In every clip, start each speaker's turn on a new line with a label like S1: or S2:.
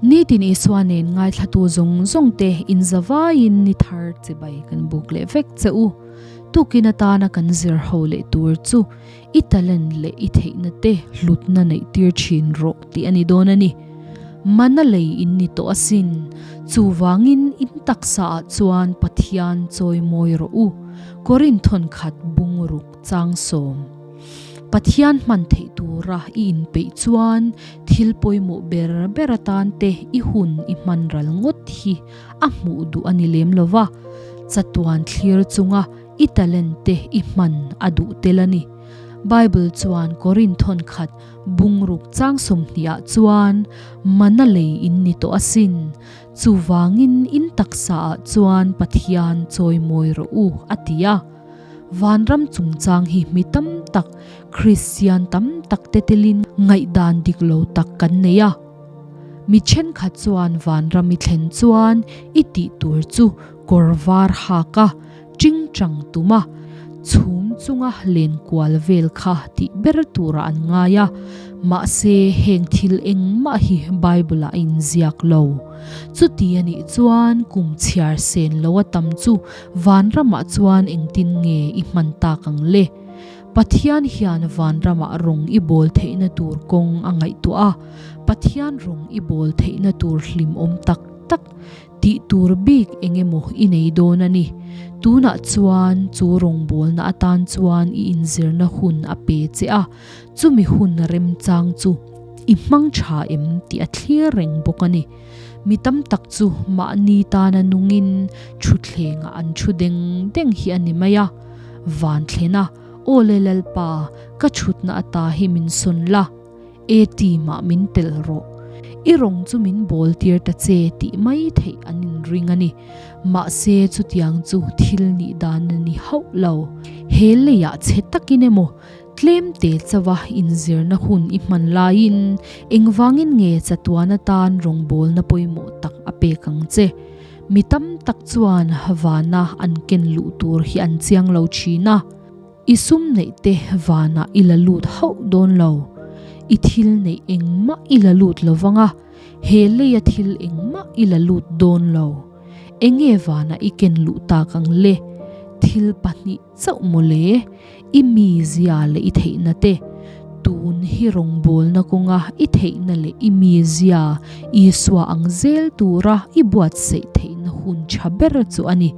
S1: Nitin Isua nen ngaithlatu zawng zawng te inzavaiin ni thar chibai kan buk leh vek che u. Tukin atana kan zir ho leh tur chu i talent leh i theihna te hlutna neih tir thin rawh tih a ni dawn a ni. Mana lei in ni tawh asin, chuvangin in taksa ah chuan Pathian chawimawi rawh u, Korinthon khat bungruk changsawm. Pathian hman theih tura i inpeih chuan thil pawimawh ber ber atan te i hun i hman ral ngawt hi a hmuh duh a ni lem lo va, chatuan thlir chunga i talent te i hman a duh tel a ni. Bible chuan Korinthon khat bungruk chang 20 ah chuan mana lei in ni tawh asin, chuvangin in taksa ah chuan Pathian chawimawi rawh u a ti a. Vanram chungchang hi mi tam tak, Kristian tam tak te telin ngaihdan dik lo tak kan nei a. Mi thenkhat chuan vanram i thlen chuan i tih tur chu kawr var hak a, tingtang tum a, chhum chunga len kual vel kha tih ber turah an ngai a. Mahse heng thil engmah hi Bible-ah a inziak lo. Chuti a nih chuan kum chhiar sen lo a tam chu Vanramah chuan engtin nge i hman tak ang le? Pathian hian vanramah rawng i bawl theihna tur kawng a ngaihtuah a, Pathian rawng i bawl theihna tur hlimawm tak tak tih tur bik eng emaw i nei dawn a ni. Tunah chuan chu rawngbawlna atan chuan i inzirna hun a pe che a, chumi hun remchang chu i hmang tha em tih a thlir reng bawk a ni. Mi tam tak chu mahni tana nungin thutthlengah an thu deng deng hi a ni mai a. Van thlena, Aw le Lalpa, ka thutna ata hi min sawn la, e team-ah min tel rawh. I rawng chu min bawl tir ta che tih mai theih an inring a ni. Mahse chutiang chu thil nih dan a ni hauh lo. He leiah chhe takin emaw Tlem te chauha inzirna hun i hman laiin engvangin nge chatuan atan rawngbawlna pawimawh tak a pek ang che? Mi tam tak chuan vana an ken luh tur hi an chiang lo thin a, i sum neih te vanah i la lut hauh dawn lo. I thil neih engmah i la lut lo vang a, he leia thil engmah i la lut dawn lo. Enge vanah i ken luh tak ang le? Thil pahnih. Chauh mawle, i mizia leh i theihna te, tun hi rawngbawlna kawnga i theihna leh i mizia Isua ang zel tura i buatsaih theihna hun tha ber chu a ni.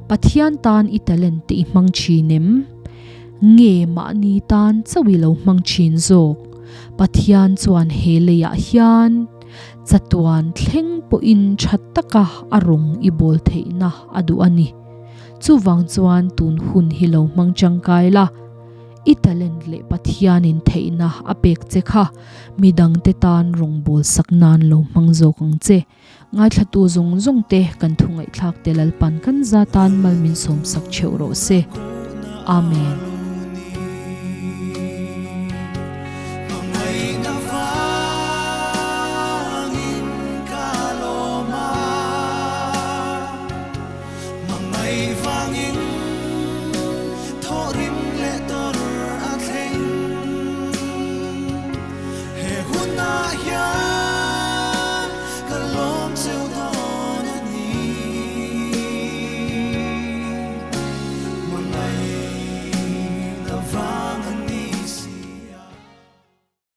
S1: Pathian tan i talent te i hmang thin em? Nge mahni tan chauh i lo hmang thin zawk? Pathian chuan he leiah hian chatuan thleng pawhin tha taka a rawng i bawl theihna a duh a ni. Chuvang chuan tun hun hi lo hmang tangkai la, i talent leh Pathianin theihna a pek che kha midangte tan rawngbâwl sak nan lo hmang zawk ang che. Ngaithlatu zawng zawng te kan thu ngaihthlak te Lalpan kan za tan mal min sawmsak theuh rawh se. Amen.